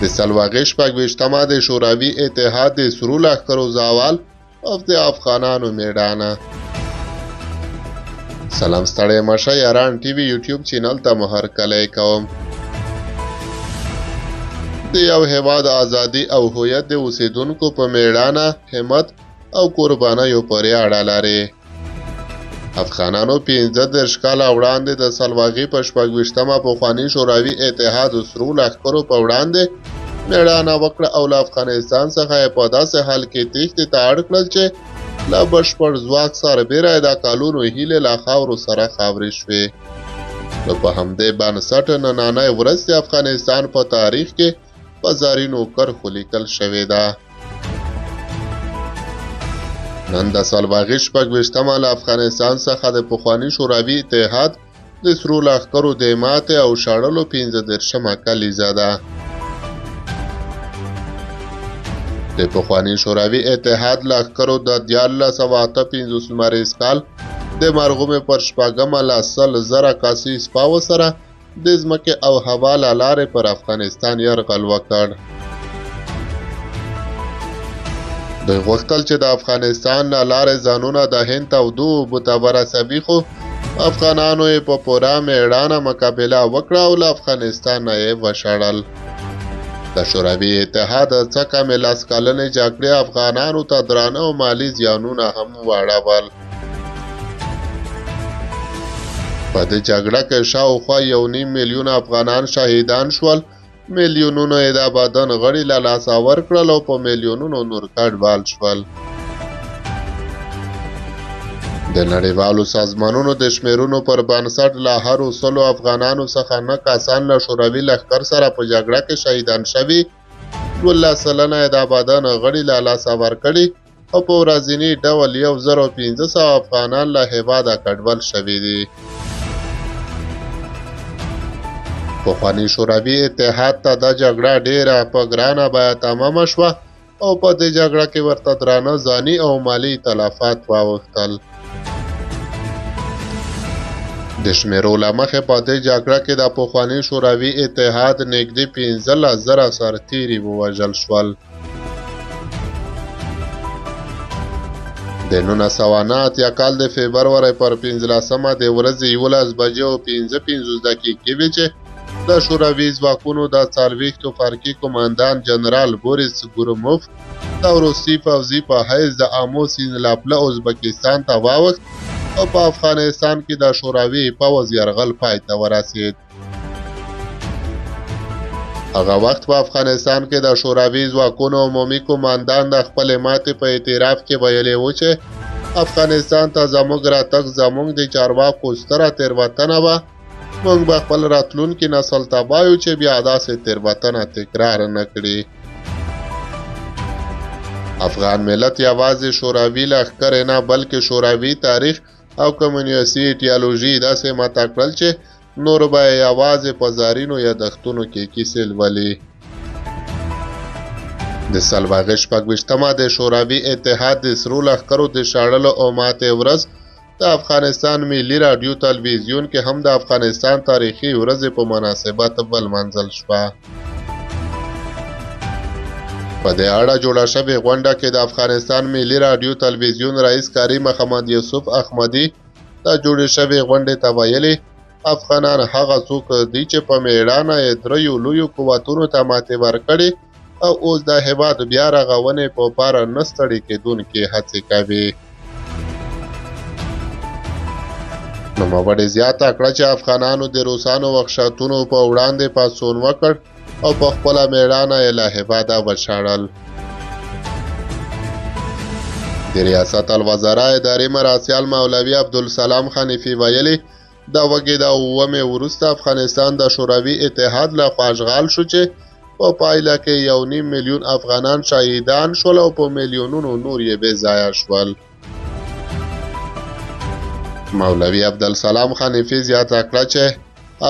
د سلواغې 26مه د شوروي اتحاد د سرو لښکرو زوال او د افغانانو میړانه. سلام ستړی مشه یاران ټي وي یوټیوب چینل ته مو هرکلی کوم. د یو هیواد ازادي او هویت د اوسیدونکو په میړانه، همت او قربانیو پورې اړه لري. افغانانو 35 کاله وړاندې د سلواغې په 26مه پخواني شوروي اتحاد سرو لښکرو په وړاندې میړانه وکړه او له افغانستان څخه یې په داسې حال کې تېښتې ته اړ کړل چې له بشپړ ځواک سربېره یې د کالونو هیلې له خاورو سره خاورې شوې. نو په همدې بنسټ نننۍ ورځ د افغانستان په تاریخ کې په زرینو کرښو لیکل شوې ده. نن د سلواغې 26مه له افغانستان څخه د پخواني شوروي اتحاد د سرو لښکرو د ماتې او شړلو 35مه کلیزه ده. د پخواني شوروي اتحاد لښکرو د 1358 لمریز کال د مرغومې پر 6مه له 100,000 کسیز پاو سره د ځمکې او هوا له لارې پر افغانستان یرغل وکړ. دوی غوښتل چې د افغانستان له لارې ځانونه د هند تودو اوبو ته ورسوي، خو افغانانو یې په پوره مېړانه مقابله وکړه او له افغانستان نه یې وشړل. د شوروي اتحاد څه کمې 10 کلنې جګړې افغانانو ته درانه او مالي زیانونه هم واړول. په دې جګړه کې شاوخوا 1.5 میلیون افغانان شهیدان شول، میلیونونو یې د بدن غړي له لاسه ورکړل او په میلیونونو نور کډوال شول. د نړیوالو سازمانونو د شمیرونو پر بنسټ له هرو 100 افغانانو څخه 9 کسان له شوروي لښکر سره په جګړه کې شهیدان شوي، 12% یې د بدن غړي له لاسه ورکړي او په ورځني ډول 1500 افغانان له هېواده کډوال شوي دي. پخواني شوروي اتحاد ته دا جګړه ډېره په ګرانه بیه تمامه شوه او په دې جګړه کې ورته درانه ځاني او مالي تلفات واوښتل. د شمیرو له مخې په دې جګړه کې د پخواني شوروي اتحاد نږدې 15,000 سرتیري ووژل شول. د 1989 کال د فبرورۍ پر 15مه د ورځې 11:55 وې چې د شوروي ځواکونو د 40 فرقې قوماندان جنرال بوریس ګروموف د وروستي پوځي په حیث د آمو سیند له پله ازبکستان ته واوښت او په افغانستان کې د شوروي پوځ یرغل پای ته ورسید. هغه وخت په افغانستان کې د شوروي ځواکونو عمومي قوماندان د خپلې ماتې په اعتراف کې ویلي و چې افغانستان ته زموږ راتګ زموږ د چارواکو ستره تېروتنه وه، موږ به خپل راتلونکي نسل ته وایو چې بیا داسې تېروتنه تکرار نه کړي. افغان ملت یوازې شوروي لښکرې نه بلکې شوروي تاریخ او کمونیستي ایډیالوژي داسې ماته کړل چې نور به یې یوازې په زرینو یادښتونو کې کیسې لولي. د سلواغې 26مه د شوروي اتحاد د سرو لښکرو د شړلو او ماتې ورځ د افغانستان ملي راډیو تلویزیون کې هم د افغانستان تاریخي ورځې په مناسبت ولمانځل شوه. په دې اړه جوړه شوې غونډه کې د افغانستان ملي راډیو تلویزیون رئیس قاري محمد یوسف احمدي د جوړې شوې غونډې ته ویلي، افغانان هغه څوک دي چې په میړانه یې دریو لویو قوتونو ته ماتې ورکړې او اوس د هېواد بیا رغونې په پاره نه ستړي کېدونکې هڅې کوي. نوموړي زیاته کړه چې افغانانو د روسانو وحشتونو په وړاندې پاڅون وکړ او په خپله مېړانه یې له هېواده وشړل. د ریاست الوزرا اداري مرستیال مولوي عبدالسلام حنیفي ویلي، د وږي د 7مې وروسته افغانستان د شوروي اتحاد لخوا اشغال شو چې په پایله کې 1.5 میلیون افغانان شهیدان شول او په میلیونونو نور یې بې ځایه شول. مولوي عبدالسلام حنیفي زیاته کړه چې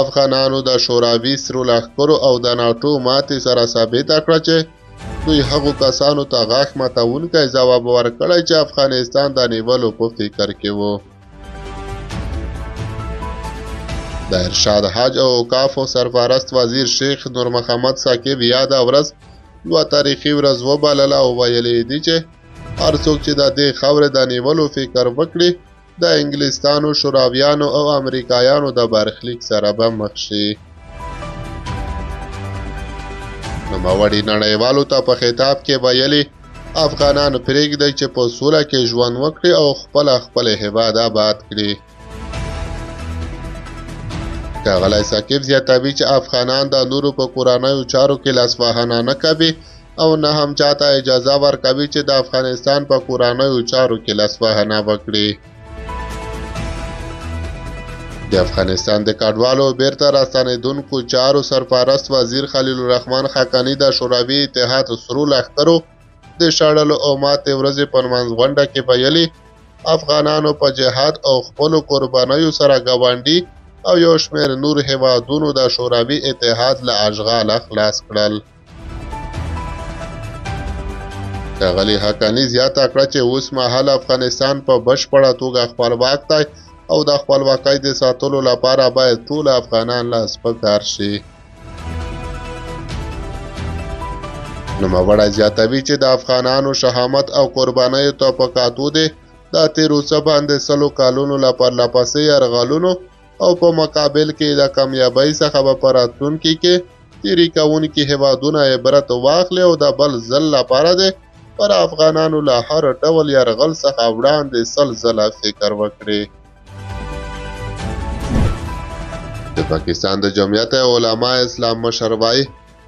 افغانانو د شوروي سرو لښکرو او د ناټو ماتې سره ثابته کړه چې دوی هغو کسانو ته غاښ ماتوونکی ځواب ورکړی چې افغانستان د نیولو په فکر کې وو. د ارشاد حج او اوقافو سرپرست وزیر شیخ نور محمد ثاقب یاده ورځ یوه تاریخي ورځ وبلله او ویلي یې دي چې هر څوک چې د دې خاورې د نیولو فکر وکړي د انګلیستانو، شورویانو او امریکایانو د برخلیک سره به مخ شي. نوموړي نړیوالو ته په خطاب کې ویلي، افغانان پرېږدئ چې په سوله کې ژوند وکړي او خپله خپل هېواد آباد کړي. ښاغلی ثاقب زیاتوي چې افغانان د نورو په کورنیو چارو کې لاسوهنه نه کوي او نه هم چاته اجازه ورکوي چې د افغانستان په کورنیو چارو کې لاسوهنه وکړي. د افغانستان د کډوالو بیرته راستنېدونکو چارو سرپرست وزیر خلیل الرحمن حقاني د شوروي اتحاد سرو لښکرو د شړلو او ماتې ورځې په نمانځغونډه کې ویلي، افغانانو په جهاد او خپلو قربانیو سره ګاونډي او یو شمېر نور هېوادونو د شوروي اتحاد له اشغاله خلاص کړل. ښاغلي حقاني زیاته کړه چې اوس مهال افغانستان په بشپړه توګه خپلواک دی او د خپلواکۍ د ساتلو لپاره باید ټول افغانان لاس په کار شي. نوموړی زیاتوي چې د افغانانو شهامت او قربانیو ته په کاتو دې د تېرو څه باندې 100 کلونو له پرلپسې یرغلونو او په مقابل کې د کامیابۍ څخه به په راتلونکي کې تېري کوونکي هېوادونه عبرت واخلي او د بل ځل لپاره دې پر افغانانو له هر ډول یرغل څخه وړاندې 100 ځله فکر وکړي. د پاکستان د جمعیت علما اسلام مشر وایي،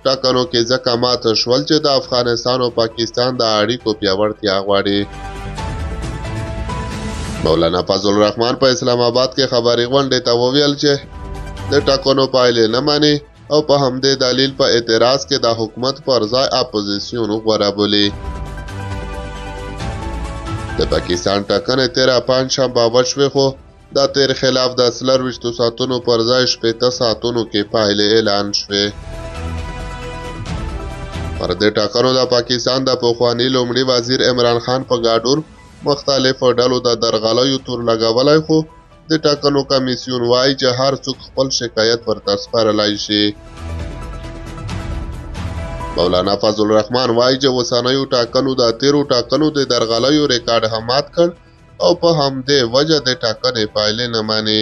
ټاکنو کې ځکه مات شول چې د افغانستان او پاکستان د اړیکو پیاوړتیا غواړي. مولانا فضل الرحمن په اسلام آباد کې خبري غونډې ته وویل چې د ټاکنو پایلې نه مني او په همدې دلیل په اعتراض کې د حکومت پر ځای اپوزیسیون غوره بولي. د پاکستان ټاکنې تېره پنجشنبه وشوې، خو د تېر خلاف د 24 ساعتونو پر ځای 60 ساعتونو کې پایلې اعلان شوې. پر دې ټاکنو د پاکستان د پخواني لومړي وزیر عمران خان په ګډون مختلفو ډلو د درغلیو تور لګولی، خو د ټاکنو کمیسیون وایي چې هر څوک خپل شکایت ورته سپارلی شي. مولانا فضل الرحمن وایي چې اوسنیو ټاکنو د تېرو ټاکنو د درغلیو ریکارډ هم مات کړ او په همدې وجه د ټاکنې پایلې نه مني.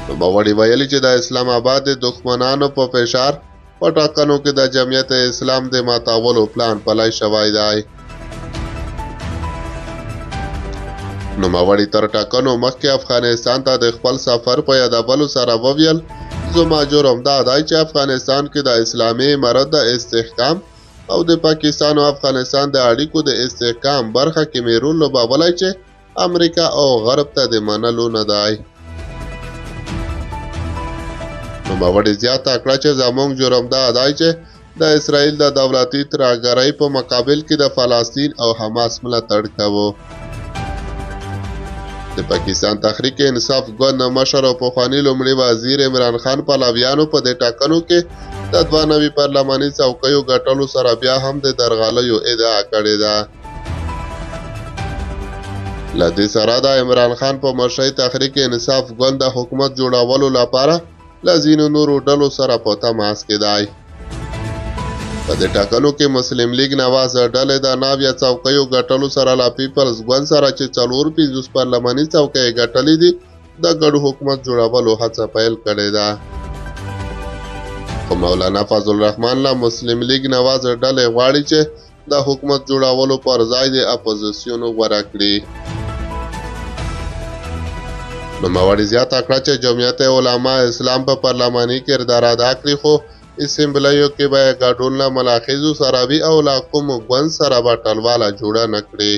نوموړي ویلي چې د اسلام آباد د دښمنانو په فشار په ټاکنو کې د جمعیت اسلام د ماتولو پلان پلی شوی دی. نوموړي تر ټاکنو مخکې افغانستان ته د خپل سفر په یادولو سره وویل، زما جرم دا دی چې افغانستان کې د اسلامي امارت د استحکام او د پاکستان او افغانستان د اړیکو د استحکام برخه کې مې رول لوبولی چې امریکا او غرب ته د منلو نه دی. نوموړي زیاته کړه چې زموږ جرم دا دی چې د اسرائیل د دولتي ترهګرۍ په مقابل کې د فلسطین او حماس ملاتړ کوو. د پاکستان تحریک انصاف ګوند مشر او پخواني لومړي وزیر عمران خان پلویانو په دې ټاکنو کې د 92 پارلماني څوکیو ګټلو سره بیا هم د درغلیو ادعا کړې ده. له دې سره د عمران خان په مشرۍ تحریک انصاف ګوند د حکومت جوړولو لپاره له ځینو نورو ډلو سره په تماس کې دی. په دې ټاکنو کې مسلم لیګ نواز ډلې د 90 څوکیو ګټلو سره له پیپلز ګوند سره چې 54 پارلماني څوکۍ یې ګټلې دي د ګډ حکومت جوړولو هڅه پیل کړې ده. خو مولانا فضل الرحمن له مسلم لیګ نواز ډلې غواړي چې د حکومت جوړولو پر ځای د اپوزیسیون غوره کړي. نوموړي زیاته کړه چې جمعیت علما اسلام په پارلماني کردار ادا کړي، خو اسمبلیو کې به یې ګډون له ملاخیزو سره وي او له کوم ګوند سره به ټلواله جوړه نه کړي.